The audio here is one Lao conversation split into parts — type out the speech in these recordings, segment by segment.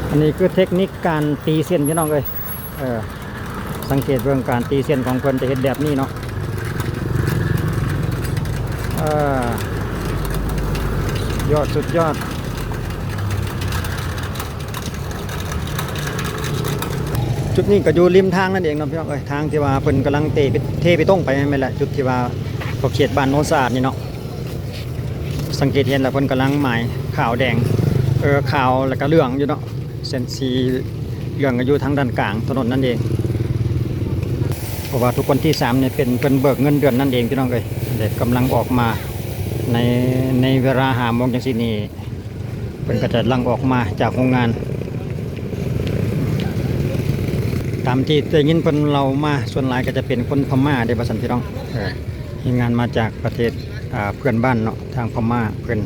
ອັນນີ້ຄືເຕັກນິກການຕີເສັ້ນ ພີ່ນ້ອງເອີຍ. ເອີ ສັງເກດເບິ່ງການຕີເສັ້ນຂອງເພິ່ນຈະເຮັດແບບນີ້ເນາະ. ເອີ ຍອດ ສຸດຍອດ. ຈຸດນີ້ກໍຢູ່ລິມທາງນັ້ນເອງເນາະ ພີ່ນ້ອງເອີຍ, ທາງທີ່ວ່າເພິ່ນກຳລັງເຕ ເທເບຕົງໄປຫັ້ນແມ່ນແຫຼະ, ຈຸດທີ່ວ່າຂອບເຂດບ້ານໂນນສະອາດນີ້ເນາະ. ສັງເກດເຫັນແລ້ວເພິ່ນກຳລັງໝາຍຂາວແດງ ເອີ ຂາວແລ້ວກໍເຫຼືອງຢູ່ເນາະ, ເສັ້ນສີເຫຼືອງກໍຢູ່ທາງດ້ານກາງຖະໜົນນັ້ນເອງ. ເພາະວ່າທຸກວັນທີສາມນີ້ເປັນເພິ່ນເບີກເງິນເດືອນນັ້ນເອງ ພີ່ນ້ອງເອີຍ, ແລະກຳລັງອອກມາໃນ ໃນເວລາຫ້າໂມງຈັ່ງຊີ້ນີ້ ເພິ່ນກໍຈະຫຼັ່ງອອກມາຈາກໂຮງງານ. ຕາມທີ່ໄດ້ຍິນເພິ່ນເລົ່າມາ ສ່ວນຫຼາຍກໍຈະເປັນຄົນພະມ້າເດ້ ວ່າຊັ້ນ ພີ່ນ້ອງ. ເອີ ແຮງງານມາຈາກປະເທດ ອ່າ ເພື່ອນບ້ານເນາະ, ທາງພະມ້າເພິ່ນ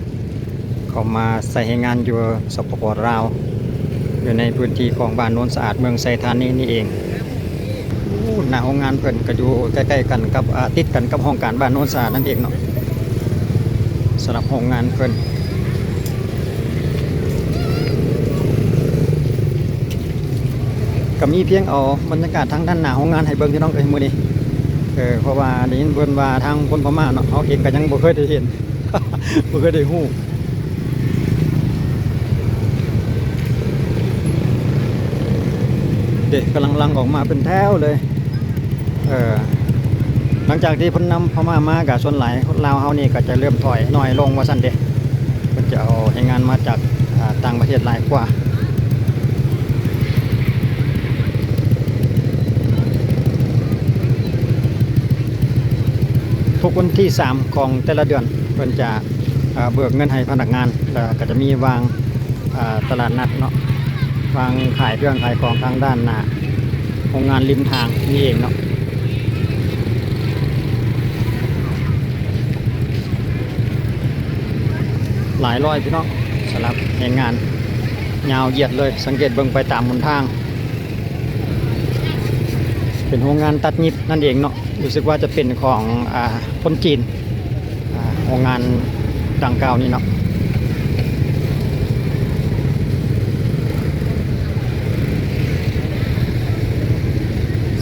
ເຂົ້າມາໃຊ້ແຮງງານຢູ່ ສປປ ລາວ ຢູ່ໃນພື້ນທີ່ຂອງບ້ານໂນນສະອາດ ເມືອງໄຊທານີນີ້ເອງ. ໂອ້ ໜ້າໂຮງງານເພິ່ນກໍຢູ່ໃກ້ໆກັນກັບ ອ່າ ຕິດກັນກັບຫ້ອງການບ້ານໂນນສະອາດນັ້ນເອງເນາະ, ສຳລັບໂຮງງານເພິ່ນ. ກໍມີພຽງເອົາບັນຍາກາດທາງດ້ານໜ້າໂຮງງານໃຫ້ເບິ່ງ ພີ່ນ້ອງເອີຍ ມື້ນີ້. ເອີ ເພາະວ່າໄດ້ຍິນເພິ່ນວ່າທາງຄົນພະມ້າເນາະ, ເຮົາເອງກໍຍັງບໍ່ເຄີຍໄດ້ເຫັນ ບໍ່ເຄີຍໄດ້ຮູ້. ເດ້ ກຳລັງຫຼັ່ງອອກມາເປັນແຖວເລີຍ. ເອີ ຫຼັງຈາກທີ່ເພິ່ນນຳພະມ້າມາ ກໍສ່ວນຫຼາຍຄົນລາວເຮົານີ້ກໍຈະເລີ່ມຖອຍໜ້ອຍລົງວ່າຊັ້ນເດ, ເພິ່ນຈະເອົາແຮງງານມາຈາກ ອ່າ ຕ່າງປະເທດຫຼາຍກວ່າ. ທຸກວັນທີສາມຂອງແຕ່ລະເດືອນ ເພິ່ນຈະ ເອີ ເບີກເງິນໃຫ້ພະນັກງານ, ແລ້ວກໍຈະມີວາງ ອ່າ ຕະຫຼາດນັດເນາະ, ວາງຂາຍເຄື່ອງຂາຍຂອງທາງດ້ານໜ້າໂຮງງານລິມທາງນີ້ເອງເນາະ. ຫຼາຍຮ້ອຍ ພີ່ນ້ອງ, ສຳລັບແຮງງານຍາວຢຽດເລີຍ. ສັງເກດເບິ່ງໄປຕາມຫົນທາງ ເປັນໂຮງງານຕັດຫຍິບນັ້ນເອງເນາະ, ຮູ້ສຶກວ່າຈະເປັນຂອງ ອ່າ ຄົນຈີນ ອ່າ ໂຮງງານດັ່ງກ່າວນີ້ເນາະ.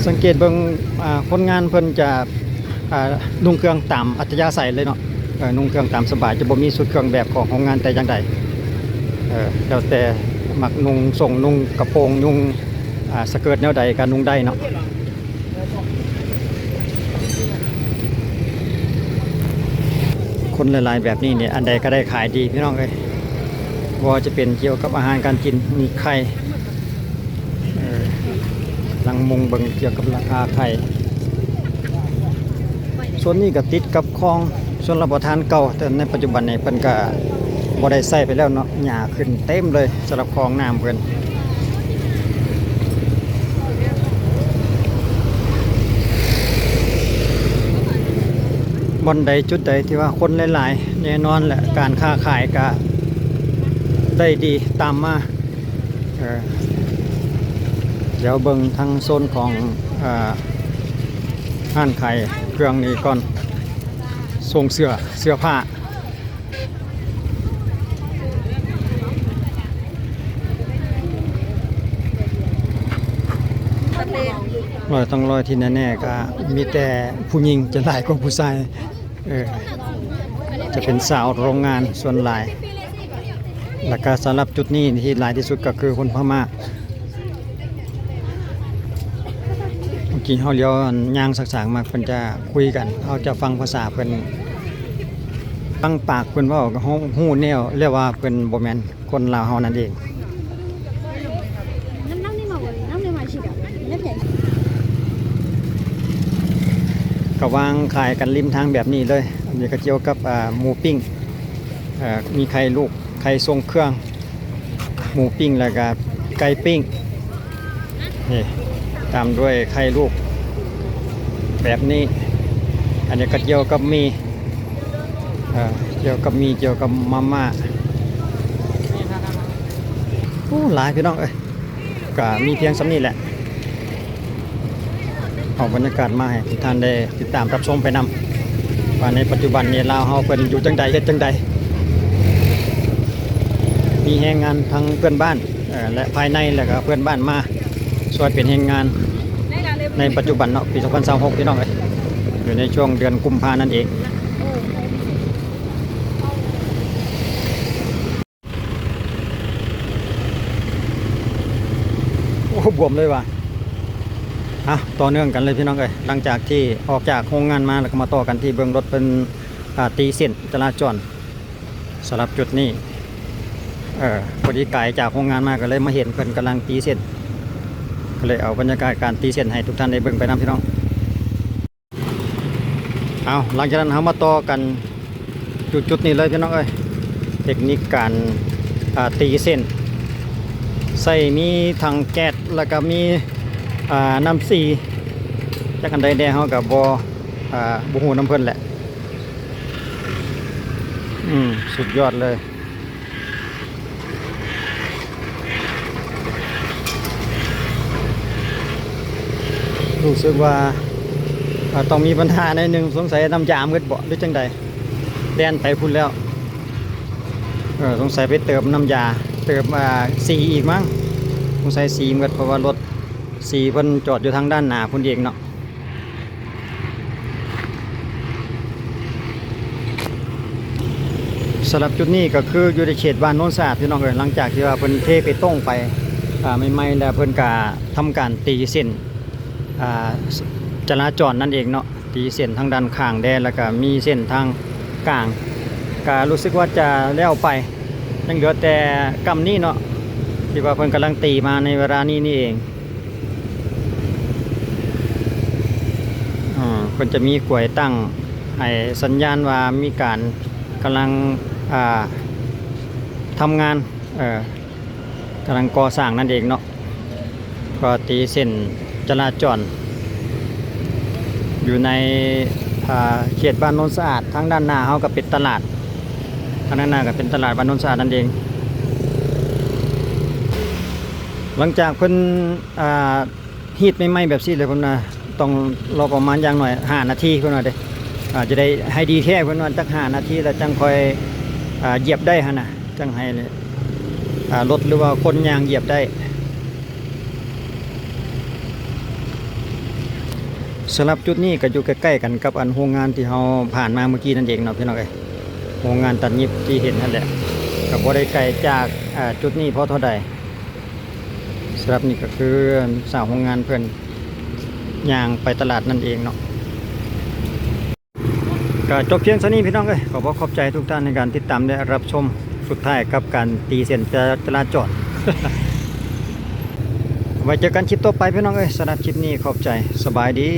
ສັງເກດເບິ່ງ ອ່າ ຄົນງານເພິ່ນຈະ ອ່າ ນຸ່ງເຄື່ອງຕາມອັດທະຍາໄສເລີຍເນາະ, ເອີ ນຸ່ງເຄື່ອງຕາມສະບາຍ, ຈະບໍ່ມີຊຸດເຄື່ອງແບບຂອງໂຮງງານແຕ່ຢ່າງໃດ. ເອີ ແລ້ວແຕ່ມັກນຸ່ງສົ້ງ ນຸ່ງກະໂປງ ນຸ່ງ ອ່າ ສະເກີດແນວໃດກໍນຸ່ງໄດ້ເນາະ. ຄົນຫຼາຍໆແບບນີ້ນີ້ ອັນໃດກໍໄດ້ຂາຍດີ ພີ່ນ້ອງເອີຍ. ບໍ່ວ່າຈະເປັນກ່ຽວກັບອາຫານການກິນ, ມີໄຂ່ ເອີ ກຳລັງມຸງເບິ່ງກ່ຽວກັບລາຄາໄຂ່. ໂຊນນີ້ກໍຕິດກັບຄອງ ຊົນລະປະທານເກົ່າ, ແຕ່ໃນປັດຈຸບັນນີ້ເພິ່ນກໍບໍ່ໄດ້ໃຊ້ໄປແລ້ວເນາະ, ຫຍ້າຂຶ້ນເຕັມເລີຍສຳລັບຄອງນ້ຳເພິ່ນ. ບ່ອນໃດຈຸດໃດທີ່ວ່າຄົນຫຼາຍໆ ແນ່ນອນແຫຼະ ການຄ້າຂາຍກໍໄດ້ດີຕາມມາ. ເອີ ດຽວເບິ່ງທາງໂຊນຂອງ ເອີ ຮ້ານຂາຍເຄື່ອງນີ້ກ່ອນ, ໂຊນເສື້ອ ເສື້ອຜ້າ. ຮ້ອຍ ຕ້ອງຮ້ອຍ ທີ່ແນ່ໆ ກໍມີແຕ່ຜູ້ຍິງຈະຫຼາຍກວ່າຜູ້ຊາຍ. ເອີ ຈະເປັນຊາວໂຮງງານສ່ວນຫຼາຍ, ແລ້ວກໍສຳລັບຈຸດນີ້ທີ່ຫຼາຍທີ່ສຸດກໍຄືຄົນພະມ້າ. ເມື່ອກີ້ເຮົາລຽວຍ່າງສາກໆມາ ເພິ່ນຈະຄຸຍກັນ, ເຮົາຈະຟັງພາສາເພິ່ນ, ຟັງປາກເພິ່ນເວົ້າກໍຮູ້ແນວແລ້ວວ່າເພິ່ນບໍ່ແມ່ນ ຄົນລາວເຮົານັ້ນເອງ. ກໍວາງຂາຍກັນລິມທາງແບບນີ້ເລີຍ. ອັນນີ້ກໍກ່ຽວກັບ ອ່າ ໝູປີ້ງ, ເອີ ມີໄຂ່ລູກ, ໄຂ່ຊົງເຄື່ອງ, ໝູປີ້ງ ແລ້ວກໍໄກ່ປີ້ງ. ນີ້ ຕາມດ້ວຍໄຂ່ລູກແບບນີ້. ອັນນີ້ກໍກ່ຽວກັບໝີ່ ເອີ ກ່ຽວກັບໝີ່ ກ່ຽວກັບມາມ່າ. ໂອ້ ຫຼາຍພີ່ນ້ອງເອີຍ, ກໍມີພຽງສ່ຳນີ້ແຫຼະ. ເອົາບັນຍາກາດມາໃຫ້ທຸກທ່ານໄດ້ຕິດຕາມຮັບຊົມໄປນຳ ວ່າໃນປັດຈຸບັນນີ້ລາວເຮົາເພິ່ນຢູ່ຈັ່ງໃດ ເຮັດຈັ່ງໃດ. ມີແຮງງານທາງເພື່ອນບ້ານ ເອີ ແລະ ພາຍໃນ ແລະ ກະເພື່ອນບ້ານມາຊ່ວຍເປັນແຮງງານໃນປັດຈຸບັນເນາະ ປີສອງພັນຊາວຫົກ ພີ່ນ້ອງເອີຍ ຢູ່ໃນຊ່ວງເດືອນກຸມພານັ້ນເອງ. ໂອ້ ບວມເລີຍວ່າ. ອ່ະ ຕໍ່ເນື່ອງກັນເລີຍພີ່ນ້ອງເອີຍ ຫຼັງຈາກທີ່ອອກຈາກໂຮງງານມາ ແລ້ວກໍມາຕໍ່ກັນທີ່ເບິ່ງລົດເພິ່ນ ອ່າ ຕີເສັ້ນຈະລາຈອນ ສຳລັບຈຸດນີ້ ເອີ ພໍດີກາຍຈາກໂຮງງານມາ ກໍເລີຍມາເຫັນເພິ່ນກຳລັງຕີເສັ້ນ ກໍເລີຍເອົາບັນຍາກາດການຕີເສັ້ນໃຫ້ທຸກທ່ານໄດ້ເບິ່ງໄປນຳ ພີ່ນ້ອງ. ເອົາ ຫຼັງຈາກນັ້ນເຮົາມາຕໍ່ກັນຢູ່ຈຸດນີ້ເລີຍ ພີ່ນ້ອງເອີຍ ເຕັກນິກການ ອ່າ ຕີເສັ້ນ ໃຊ້ມີຖັງແກັດ ແລ້ວກໍມີ ອ່າ ນ້ຳສີ ຈັກອັນໃດແດ່ ເຮົາກໍບໍ່ ອ່າ ບໍ່ຮູ້ນຳເພິ່ນແຫຼະ. ອືມ ສຸດຍອດເລີຍ. ຮູ້ສຶກວ່າ ອ່າ ຕ້ອງມີບັນຫາໜ້ອຍໜຶ່ງ ສົງໄສນ້ຳຢາໝົດບໍ ຫຼືຈັ່ງໃດ ແລ່ນໄປພຸ້ນແລ້ວ. ເອີ ສົງໄສໄປເຕີມນ້ຳຢາ ເຕີມ ອ່າ ສີອີກມັ້ງ ສົງໄສສີໝົດ ເພາະວ່າລົດສີເພິ່ນຈອດຢູ່ທາງດ້ານໜ້າພຸ້ນເອງເນາະ. ສຳລັບຈຸດນີ້ກໍຄືຢູ່ໃນເຂດບ້ານໂນນສະອາດ ພີ່ນ້ອງເອີຍ ຫຼັງຈາກທີ່ວ່າເພິ່ນເທເບຕົງໄປ ອ່າ ໃໝ່ໆ ແລ້ວເພິ່ນກະທຳການຕີເສັ້ນ ອ່າ ຈະລາຈອນນັ້ນເອງເນາະ ຕີເສັ້ນທາງດ້ານຂ້າງແດ່ ແລ້ວກະມີເສັ້ນທາງກາງ ກະຮູ້ສຶກວ່າຈະແລ້ວໄປ ຍັງເຫຼືອແຕ່ກ້ຳນີ້ເນາະ ທີ່ວ່າເພິ່ນກຳລັງຕີມາໃນເວລານີ້ນີ້ເອງ. ອ່າ ເພິ່ນຈະມີກວຍຕັ້ງໃຫ້ສັນຍານວ່າມີການກຳລັງ ອ່າ ທຳງານ ເອີ ກຳລັງກໍ່ສ້າງນັ້ນເອງເນາະ ກໍຕີເສັ້ນຈະລາຈອນຢູ່ໃນ ອ່າ ເຂດບ້ານໂນນສະອາດ. ທາງດ້ານໜ້າເຮົາກໍເປັນຕະຫຼາດ ທາງດ້ານໜ້າກໍເປັນຕະຫຼາດບ້ານໂນນສະອາດນັ້ນເອງ. ຫຼັງຈາກເພິ່ນ ອ່າ ຮີດໃໝ່ໆແບບຊີ້ເລີຍ ເພິ່ນວ່າຕ້ອງລໍປະມານຢ່າງໜ້ອຍຫ້ານາທີ ເພິ່ນວ່າເດ້ ອາດຈະໄດ້ໃຫ້ດີແທ້ ເພິ່ນວ່າຈັກຫ້ານາທີແລ້ວຈັ່ງຄ່ອຍ ອາ ຢຽບໄດ້ຫັ້ນນະ ຈັ່ງໃຫ້ ອາ ລົດ ຫຼືວ່າຄົນຍ່າງຢຽບໄດ້. ສຳລັບຈຸດນີ້ກໍຢູ່ໃກ້ໆກັນກັບອັນໂຮງງານທີ່ເຮົາຜ່ານມາເມື່ອກີ້ນັ້ນເອງເນາະ ພີ່ນ້ອງເອີຍ ໂຮງງານຕັດຫຍິບທີ່ເຫັນຫັ້ນແຫຼະ ກໍບໍ່ໄດ້ໄກຈາກ ອາ ຈຸດນີ້ພໍເທົ່າໃດ. ສຳລັບນີ້ກໍຄືສາວໂຮງງານເພິ່ນຍ່າງໄປຕະຫຼາດນັ້ນເອງເນາະ. ກໍຈົບພຽງເທົ່ານີ້ພີ່ນ້ອງເອີຍ ຂໍບອກຂອບໃຈທຸກທ່ານໃນການຕິດຕາມ ແລະ ຮັບຊົມ. ສຸດທ້າຍກັບການຕີເສັ້ນຈະ ຈະລາຈອນ. ໄວ້ເຈີກັນຄລິບຕໍ່ໄປພີ່ນ້ອງເອີຍ. ສຳລັບຄລິບນີ້ຂອບໃຈ. ສະບາຍດີ.